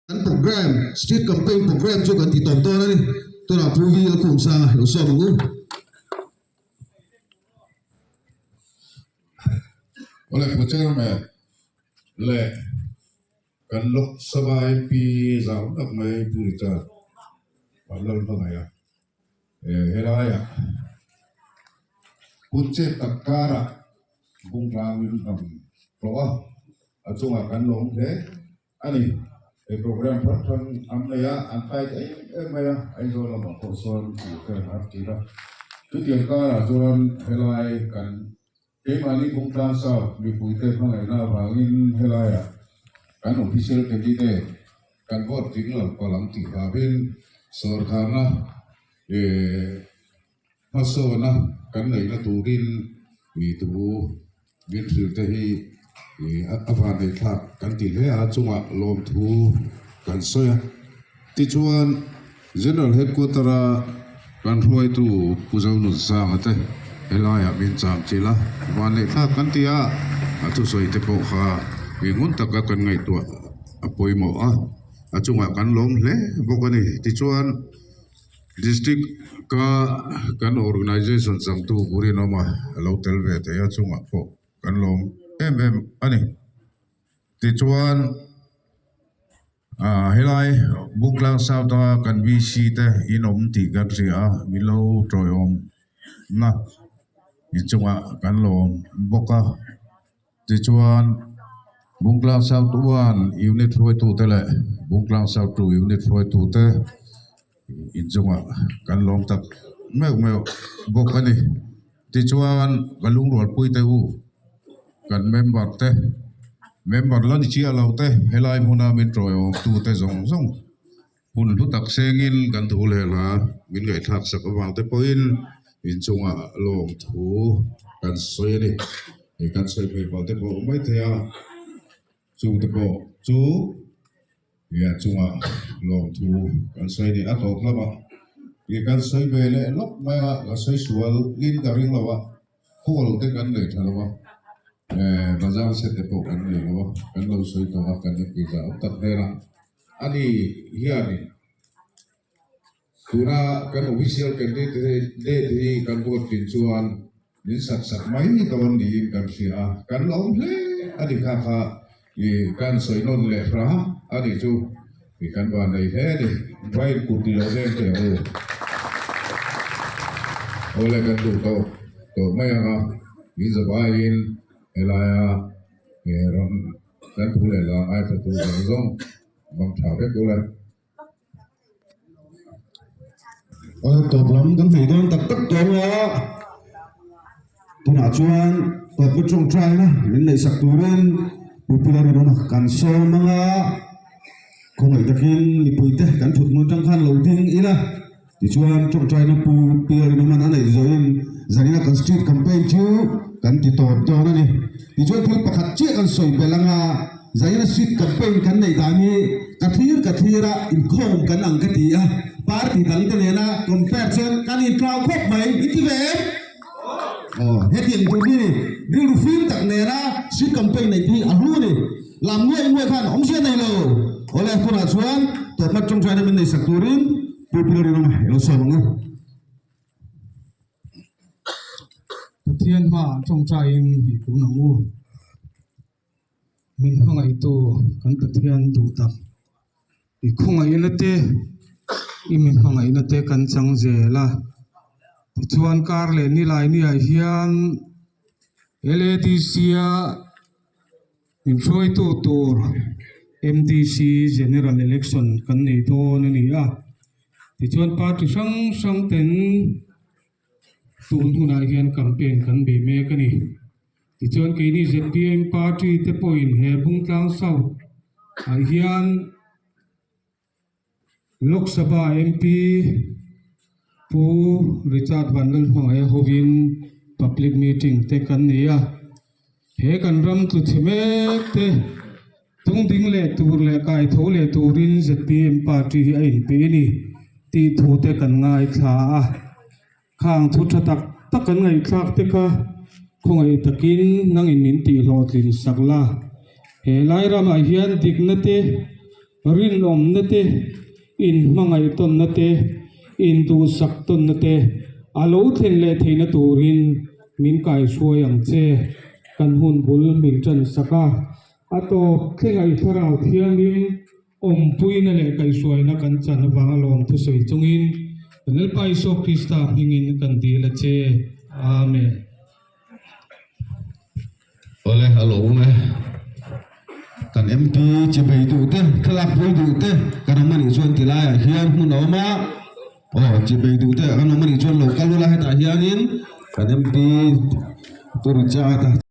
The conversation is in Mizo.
Kan program, street campaign program chu kan ti tawp dawn a ni. Tunah Pu V Lalkhumsanga lo sawm ang u. Awle Pu Chairman leh kan Lok Sabha MP zau tak mai Pu Richard Vanlalhmangaih a helaiah hun chet tak karah bungtlang in rawn tlawh a, a chungah kan lawm hle. A ni, he program hrang hrang an nei a, an tight em em mai a, Aizawl lamah pawh sawn tih te an har tir a. Chutiang karah chuan helai kan keimahni Bungtlang South mipuite hmangaihna avangin helaiah kan official candidate kan vote tling lo palh ang tih vangin sawrkharna eh Hmasawna kan neihna turin ih tu min hrilh te hi ih a vanneih thlak kan ti hle a, chungah lawmthu kan sawi a. Tichuan General Headquarter a kan hruaitu Pu Zonunzanga te helaiah min cham chilh a, vanneih thlak kan ti a, a thusawi te pawh kha ih ngun taka kan ngaihtuah a pawimawh a, a chungah kan lawm hle bawk a ni. Tichuan. District ka kan organization changtu Burinawma a lo tel ve thei a chungah pawh kan lawm em em a ni. Tichuan ah helai Bungtlang South a kan VC te in awm tih kan hria a min lo tawiawm na inchungah kan lawm bawk a. Tichuan, Bungtlang South 1 Unit hruaitute leh Bungtlang South 2 Unit hruaitute inchungah kan lawm tak meuh meuh bawk a ni. Tichuan, ka lungrualpui te u, kan member te, member la ni chiah lo te, helai hmuna min tawiawmtute zawng zawng hun hlu tak sengin kan thu leh hla min ngaihthlak sak avang te pawhin inchungah lawmthu kan sawi a ni. Hei kan sawi phei pawh te pawh awm mai thei a, chung te pawh chu ih chungah lawmthu kan sawi a ni. A tawp lamah ih kan sawi ve leh lawk mai a, ka sawi sual in ka ring lo a, hall te kan nei tha lo a, eh bazar set te pawh kan nei lo a, kan lo sawi tawh a, kan inpui zah awm tak hmel a. A ni hianin tuna kan official candidate hi kan vote tlin chuan min sak sak mai dawn niin kan hria a, kan la awm hle a ni kha kha ih kan sawi nawn leh hram a nih chu ih kan van nei hle a ni. Vai kut ti lo veng teh u. Awle kan duh tawh tawh mai ang a, min zavaiin helaia ram Kan thu leh la ngaithla tu zawng zawng bang tha vek ula. Aw tawp lam kan hmei dawn tak tak tawh a, tunah chuan tawpna tawngtaina min neihsak turin Pu Pilarinawn kan sawm ang a, khawngaih takin mipuite kan thut hmun atang khan lo ding ila, tichuan tawngtaina Pu Pilarinawn a neih zawhin zanina kan street campaign chu kan ti tawp dawn a ni. Tichuan thil pakhat chiah kan sawi belh ang a, zanina street campaign kan neih dan hi ka thlir ka thlir a, inkhawm kan ang ka ti a, party dang te nena compare chuan kan intlau khawp mai, i ti ve em? Aw, hetiang tur hi rilru fim tak nena street campaign neih te hi a hlu a ni. Lam nuaih nuaih khan awmzia nei lo. Awle, tunah chuan tawpna tawngtaina min neihsak turin Pu Pilarinawnga i lo sawm ang u. Pathian hmaah tawngtaiin i kun ang u. Min hmangaihtu kan Pathian duh tak, i khawngaihna te, i mi hmangaihna te kan chang zel a. Tichuan kar leh nilai niah hian LADC-a min hruaitu tur MDC General Election kan nei dawn a ni a. Tichuan party hrang hrang ten tun hunah hian campaign kan bei mek a ni. Tichuan keini zpm party te pawhin he Bungtlang South ah hian Lok Sabha MP Pu Richard Vanlalhmangaih hovin public meeting te kan nei a, he kan ram tlu chhe mek te tung ding leh tur leh kai tho leh turin zpm party hi a inpeih a ni tih thu te kan ngaithla a. Khang thu tha tak tak kan ngaihthlak te kha khawngaih takin nangin min tih hlawhtlin sak la. He lai ramah hian dikna te. Rinawmna te, inhmangaih tawnna te, induhsak tawnna te a lo thlen leh theihna turin min kaihruai ang che. Kan hun bul min tan sak a, a tawp thlenga i thlarau thianghlim awmpuina leh kaihruaina kan chan avanga lawm thusawi chungin kan Lalpa Isua Krista hmingin kan dil a che. Amen. Awle a lo awm e. Kan MP chibei duh te, thlalak pui duh te kan awm anih chuan ti laiah hian hmun a awm a, aw chibei duh te kan awm anih chuan lo kal ula hetah hianin kan MP Pu Richard a.